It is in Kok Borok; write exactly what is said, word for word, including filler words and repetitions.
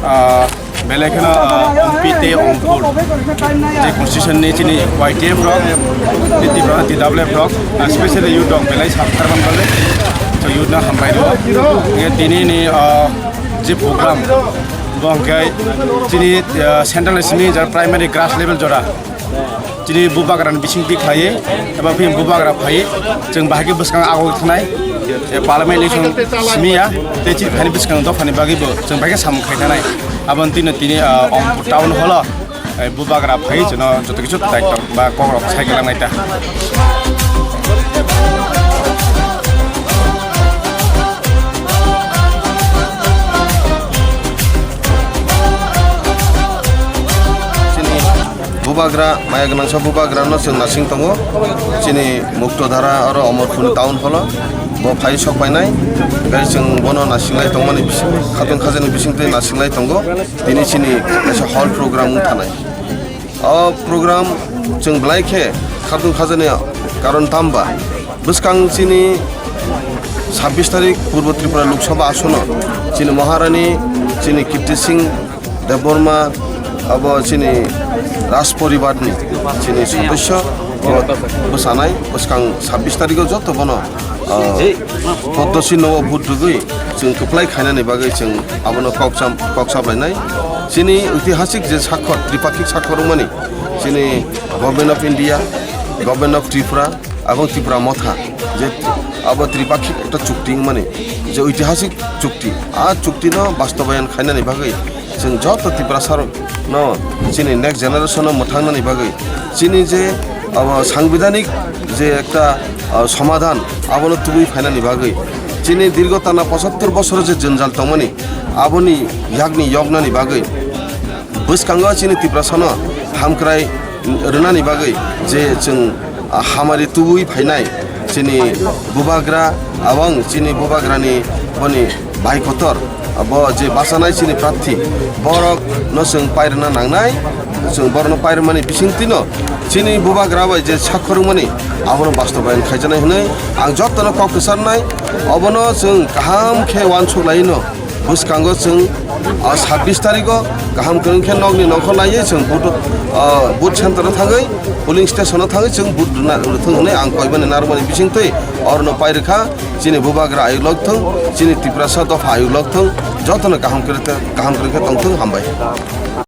Ah, belai kheno, ah, Ompi tei Ompur je constitution ni chini Y T F rok, tei Tipra T W F rok, ah, specially youth rok belai sakthar man bale, so youth no hambai rwo. Nge tini ni, ah, je program bo hwnkhe chini, ah, central ni simi jora primary grass level jora. Chini bubagrani bisingtwi khlaiwi, eba phiyang bubagra phaiwi, chwng bahai khe bwskang agoi thanai, eh, parliament election simi ya, tei chini phaini bwskang dophani bagwi bo chwng bahai khe samung khai thanai. Aboni twino tini, ah, Ompur town hall o, eh, bubagra phaiwi chwngno joto kisu daitwk ba kokrok sai kwlangnai ta. Chini bubagra, maya gwnangsa bubagrano chwng nasing tongo. Chini Muktodhara oro Omorpur town hall o bo phai sok painai. Gai chwng bono nasinglai tongmani bising, khatun khajani bisingtwi nasinglai tongo. Tini chini kaisa hall program wng thanai. O program chwng belai khe khatun khajani karon tamba bwskang chini sabbish tarik Purbo Tripura Lok Sabha asono chini Maharani, chini Kirti Singh Debbarma, abo chini Raj poribarni chini sodosyo bo bwsanai bwskang sabbish tarigo joto bono, ah, Poddosi no vote rwgwi chwng kwplai khainani bagwi chwng abono kok cham-, kok saplainai. Chini oitihasik je sakhor, tripakhik sakhor wngmani, chini Government of India, Government of Tripura, abong Tripura Motha, je abo tripakhik ekta chukti wngmani, je oitihasik chukti, a chukti no bastobayan khainani bagwi chwng joto Tiprasa rok no chini next generation no mwthangnani bagwi chini je abo sangbidhanik je ekta, ah, somadhan abono tubui phainani bagwi chini dirgo tana pochattor bosor je jwnjal tongmani aboni yakni yoknani bagwi bwskango chini Tiprasano hamkrai rwnani bagwi je chwng, ah, hamari tubui phainai chini bubagra, abang chini bubagrani boni bai kotor, bo je bachanai chini prarthi, borok no chwng pairwna nangnai, chwng borokno pairwmani bisingtwino chini bubagra bai je sakhorwngmani abono bastobayan khaijaknai hwnwi ang jotono kok kwcharnai, obono chwng kaham khe uansuk laino. Bwskango chwng, ah, sabbish tarigo kaham kwrwng khe nokni nokho laiwi chwng vote, ah, vote center-o thangwi, polling station-o thangwi chwng vote rwna, rwthwng hwnwi ang koimani narwkmani bisingtwi orono pai rwkha. Chini bubagra ayuk lokthwng, chini Tiprasa dopha ayuk lokthwng, jotono kaham kwrwng khe, kaham kwrwng khe tongthwng, hambai.